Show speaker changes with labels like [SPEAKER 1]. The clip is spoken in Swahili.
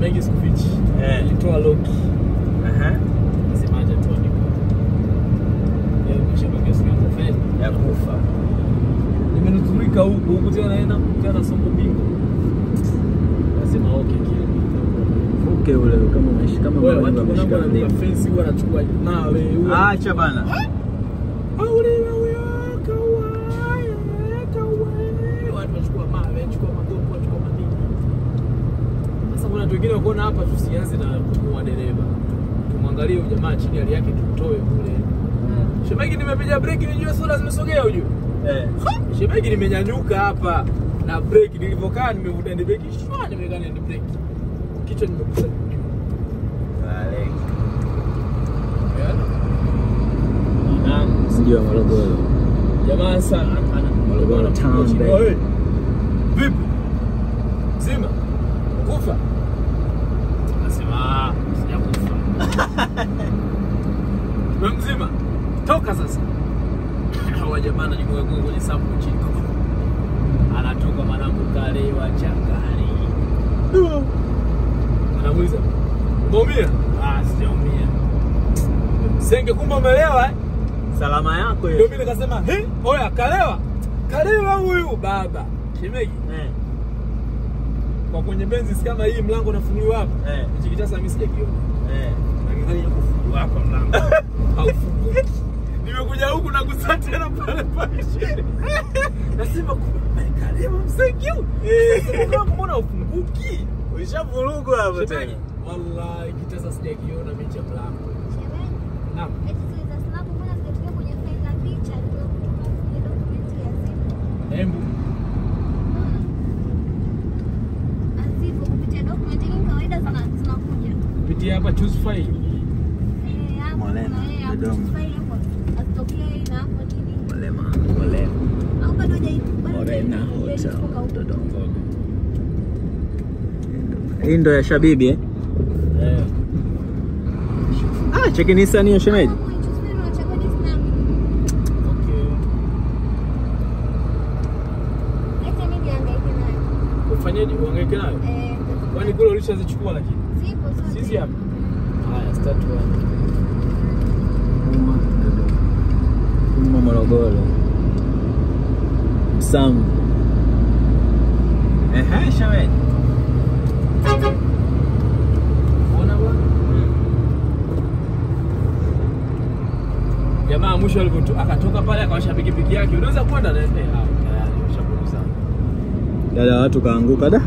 [SPEAKER 1] Shemeji sikufichi. Nilitoa loki. Nasema aje tu niko. Leo nimeshabakia siku ya kufa. Nimenusurika huku huku tena naenda tena sombo bingo. Nasema okay kile.
[SPEAKER 2] Okay ule kama umeshika kama
[SPEAKER 1] wewe watu wanaona fence huwa anachukua mawe huwa.
[SPEAKER 2] Acha bana.
[SPEAKER 1] Watu wanachukua mawe, wanachukua magogo, wanachukua madini. Sasa kuna watu wengine wakaona hapa tusianze na kumuua dereva. Tumwangalie huyu jamaa chini hali yake tumtoe kule. Shemeji nimepiga breki nijue soda zimesogea ujue. Shemeji nimenyanyuka hapa na breki nilivyokaa nimevuta hand breki, shwa nimekaa hand breki. Kichwa nimekusa juu.
[SPEAKER 2] Mji wa Morogoro.
[SPEAKER 1] Jamaa sana ana
[SPEAKER 2] Morogoro town baby.
[SPEAKER 1] Vipi? Mzima? Kufa? Nasema sijakufa. Wewe mzima? Toka sasa. Hawa jamaa anajigonga kwenye safu chini. Anatoka mwanangu kale wa chakari. Anamuuliza, "Umeumia?" Ah, sijaumia. Senge kumbe umelewa eh?
[SPEAKER 2] Salama yako hiyo.
[SPEAKER 1] Ndio mimi nikasema, "He, oya kalewa. Kalewa huyu baba." Shemeji. Kwa kwenye benzi kama hii mlango unafunguliwa hapa. Hichi kitasa mimi sijakiona. Lakini kufunguliwa hapa mlango. Haufunguki. Nimekuja huku na kusaa tena pale pale. Nasema kumbe kalewa msenge huyu. Sasa mbona ufunguki?
[SPEAKER 2] Ulishavurugwa hapo tena.
[SPEAKER 1] Wallahi kitasa sijakiona mimi cha mlango. Naam. Embu. Kupitia hapa choose file.
[SPEAKER 2] Mwalema, Dodoma. Mwalema, Mwalema. Morena Hotel, Dodoma. Hii ndo ya Shabibi eh? Ah, cheki Nissan hiyo shemeji.
[SPEAKER 1] Okay. Ufanyeje uhangaike nayo? Kwani kule ulishazichukua lakini?
[SPEAKER 3] Zipo zote.
[SPEAKER 1] Sisi hapa. Haya, start one.
[SPEAKER 2] Uma Dodoma. Uma Morogoro. Msamvu. Ehe, shemeji.
[SPEAKER 1] Unaona bwana? Jamaa mwisho alipotoka akatoka pale akawasha pikipiki yake. Unaweza kwenda na tayari ushapunguza.
[SPEAKER 2] Dada watu kaanguka da.